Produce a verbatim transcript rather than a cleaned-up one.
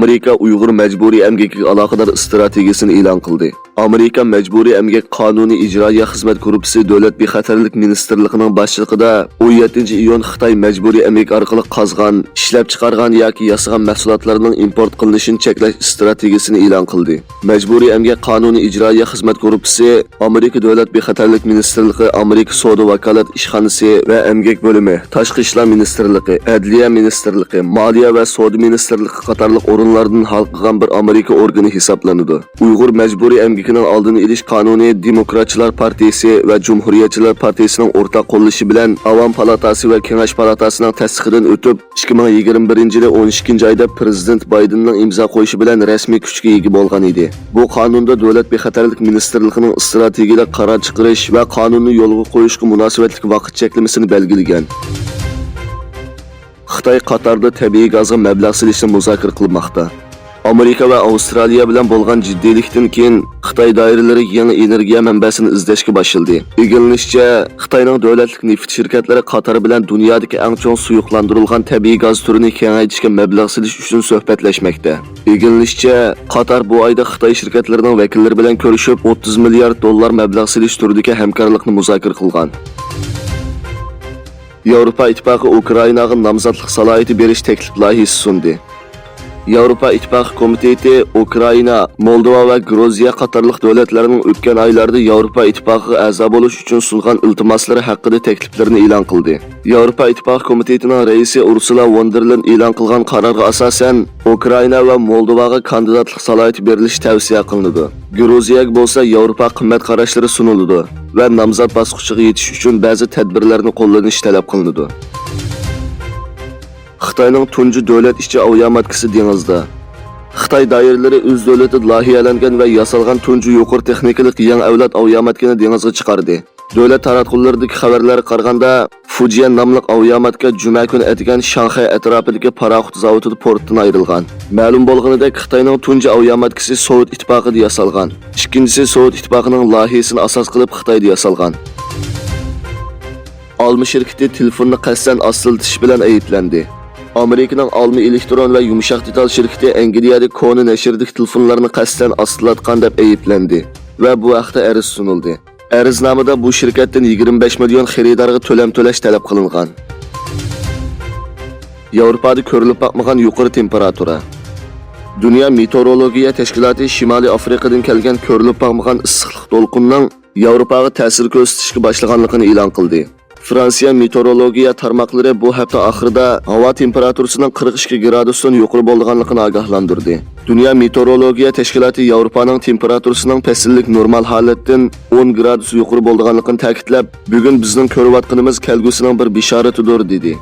ئامېرىكا ئۇيغۇر مەجبۇرىي ئەمگىكىگە ئالاقىدار ئىستراتېگىيەسىنى ئېلان قىلدى. ئامېرىكا مەجبۇرىي ئەمگەك قانۇنى ئىجرائىيە خىزمەت گۇرۇپپىسى دۆلەت بىخەتەرلىك مىنىستىرلىقىنىڭ باشچىلىقىدا ئون يەتتىنچى ئىيۇن خىتاي مەجبۇرىي ئەمگەك ئارقىلىق قازغان، ئىشلەپچىقارغان ياكى ياسىغان مەھسۇلاتلارنىڭ ئىمپورت قىلىنىشىنى چەكلەش ئىستراتېگىيەسىنى ئېلان قىلدى. مەجبۇرىي ئەمگەك قانۇنى ئىجرائىيە خىزمەت گۇرۇپپىسى ئامېرىكا دۆلەت بىخەتەرلىك مىنىستىرلىقى، ئامېرىكا سودا ۋاكالەت ئىشخانىسى ۋە ئەمگەك بۆلۈمى، تاشقى ئىشلار مىنىستىرلىقى، ئەدلىيە مىنىستىرلىقى، مالىيە ۋە سودا مىنىستىرلىقى قاتارلىق ئورۇنلاردىن ھالقىغان بىر ئامېرىكا ئورگىنى ھېسابلىنىدۇ. ئۇيغۇر مەجبۇرىي ئەمگىكىنىڭ ئالدىنى ئېلىش قانۇنى دېموكراتچىلار پارتىيىسى ۋە جۇمھۇرىيەتچىلەر پارتىيىسىنىڭ ئورتاق قوللىشى بىلەن ئاۋام پالاتاسى ۋە كېڭەش پالاتاسىنىڭ تەستىقىدىن ئۆتۈپ، ئىككى مىڭ يىگىرمە بىرىنچى يىلى ئون ئىككىنچى ئايدا پىرېزىدېنت بايدېننىڭ ئىمزا قويۇشى بىلەن رەسمىي كۈچكە ئىگە بولغان ئىدى. بۇ قانۇندا دۆلەت بىخەتەرلىك مىنىستىرلىقىنىڭ ئىستراتېگىيەلىك قارار چىقىرىش ۋە قانۇننى يولغا قويۇشقا مۇناسىۋەتلىك ۋاقىت چەكلىمىسىنى بەلگىلىگەن. خىتاي قاتاردا تەبىئىي گازغا مەبلەغ سېلىشنى مۇزاكىرە قىلماقتا. ئامېرىكا ۋە ئاۋسترالىيە بىلەن بولغان جىددىيلىكتىن كېيىن، خىتاي دائىرىلىرى يېڭى ئېنېرگىيە مەنبەسىنى ئىزدەشكە باشلىدى. ئىگىلىنىشىچە، خىتاينىڭ دۆلەتلىك نېفىت شىركەتلىرى قاتار بىلەن دۇنيادىكى ئەڭ چوڭ سۇيۇقلاندۇرۇلغان تەبىئىي گاز تۈرىنى كېڭەيتىشكە مەبلەغ سېلىش ئۈچۈن سۆھبەتلەشمەكتە. ئىگىلىنىشىچە، قاتار بۇ ئايدا خىتاي شىركەتلىرىنىڭ ۋەكىللىرى بىلەن كۆرۈشۈپ، ئوتتۇز مىليارد دوللار مەبلەغ سېلىش تۈرىدىكى ھەمكارلىقنى مۇزاكىرە قىلغان. ياۋروپا ئىتتىپاقى ئۇكرائىناغا نامزاتلىق سالاھىيىتى بېرىش تەكلىپ لايىھىسى سۇندى. ياۋروپا ئىتتىپاقى كومىتېتى ئۇكرائىنا، مولدوۋا ۋە گرۇزىيە قاتارلىق دۆلەتلەرنىڭ ئۆتكەن ئايلاردا ياۋروپا ئىتتىپاقىغا ئەزا بولۇش ئۈچۈن سۇنغان ئىلتىماسلىرى ھەققىدە تەكلىپلىرىنى ئېلان قىلدى. ياۋروپا ئىتتىپاقى كومىتېتىنىڭ رەئىسى ئۇرسۇلا ۋون دېر لېين ئېلان قىلغان قارارغا ئاساسەن، ئۇكرائىنا ۋە مولدوۋاغا كاندىداتلىق سالاھىيىتى بېرىلىشى تەۋسىيە قىلىنىدۇ. گرۇزىيەگە بولسا ياۋروپا قىممەت قاراشلىرى سۇنۇلىدۇ ۋە نامزات باسقۇچىغا يېتىش ئۈچۈن بەزى تەدبىرلەرنى قوللىنىش تەلەپ قىلىنىدۇ. خىتاينىڭ تۇنجى دۆلەت ئىچى ئاۋىياماتكىسى دېڭىزدا. خىتاي دائىرىلىرى ئۆز دۆلىتىدە لايىھەلەنگەن ۋە ياسالغان تۇنجى يۇقىرى تېخنىكىلىق يېڭى ئەۋلاد ئاۋىياماتكىنى دېڭىزغا چىقاردى. دۆلەت تاراتقۇلىرىدىكى خەۋەرلەرگە قارىغاندا، فۇجيەن ناملىق ئاۋىياماتكا جۈمە كۈنى ئەتىگەن شاڭخەي ئەتراپىدىكى پاراخوت زاۋۇتىدا پورتتىن ئايرىلغان. مەلۇم بولغىنىدەك، خىتاينىڭ تۇنجى ئاۋىياماتكىسى سوۋېت ئىتتىپاقىدا ياسالغان. ئىككىنچىسى سوۋېت ئىتتىپاقىنىڭ لايىھىسىنى ئاساس قىلىپ خىتايدا ياسالغان. ئالما شىركىتى تېلېفوننى قەستەن ئاستىلىتىش بىلەن ئەيىبلەندى. ئامېرىكىنىڭ ئالما ئېلېكترون ۋە يۇمشاق دېتال شىركىتى ئەنگلىيەدە كونا نەشردىكى تېلېفونلارنى قەستەن ئاستىلاتقان دەپ ئەيىبلەندى ۋە بۇ ھەقتە ئەرز سۇنۇلدى. ئەرزنامىدا بۇ شىركەتتىن يىگىرمە بەش مىليون خېرىدارغا تۆلەم تۆلەش تەلەپ قىلىنغان. ياۋروپادا كۆرۈلۈپ باقمىغان يۇقىرى تېمپېراتۇرا. دۇنيا مېتېئورولوگىيە تەشكىلاتى شىمالىي ئافرىقىدىن كەلگەن كۆرۈلۈپ باقمىغان ئىسسىقلىق دولقۇنىنىڭ ياۋروپاغا تەسىر كۆرسىتىشكە باشلىغانلىقىنى ئېلان قىلدى. فرانسىيە مېتېئورولوگىيە تارماقلىرى بۇ ھەپتە ئاخىرىدا ھاۋا تېمپېراتۇرىسىنىڭ قىرىق ئىككى گرادۇستىن يۇقىرى بولىدىغانلىقىنى ئاگاھلاندۇردى. دۇنيا مېتېئورولوگىيە تەشكىلاتى ياۋروپانىڭ تېمپېراتۇرىسىنىڭ پەسىللىك نورمال ھالەتتىن ئون گرادۇس يۇقىرى بولىدىغانلىقىنى تەكىتلەپ، بۈگۈن بىزنىڭ كۆرۈۋاتقىنىمىز كەلگۈسىنىڭ بىر بېشارىتىدۇر، دېدى.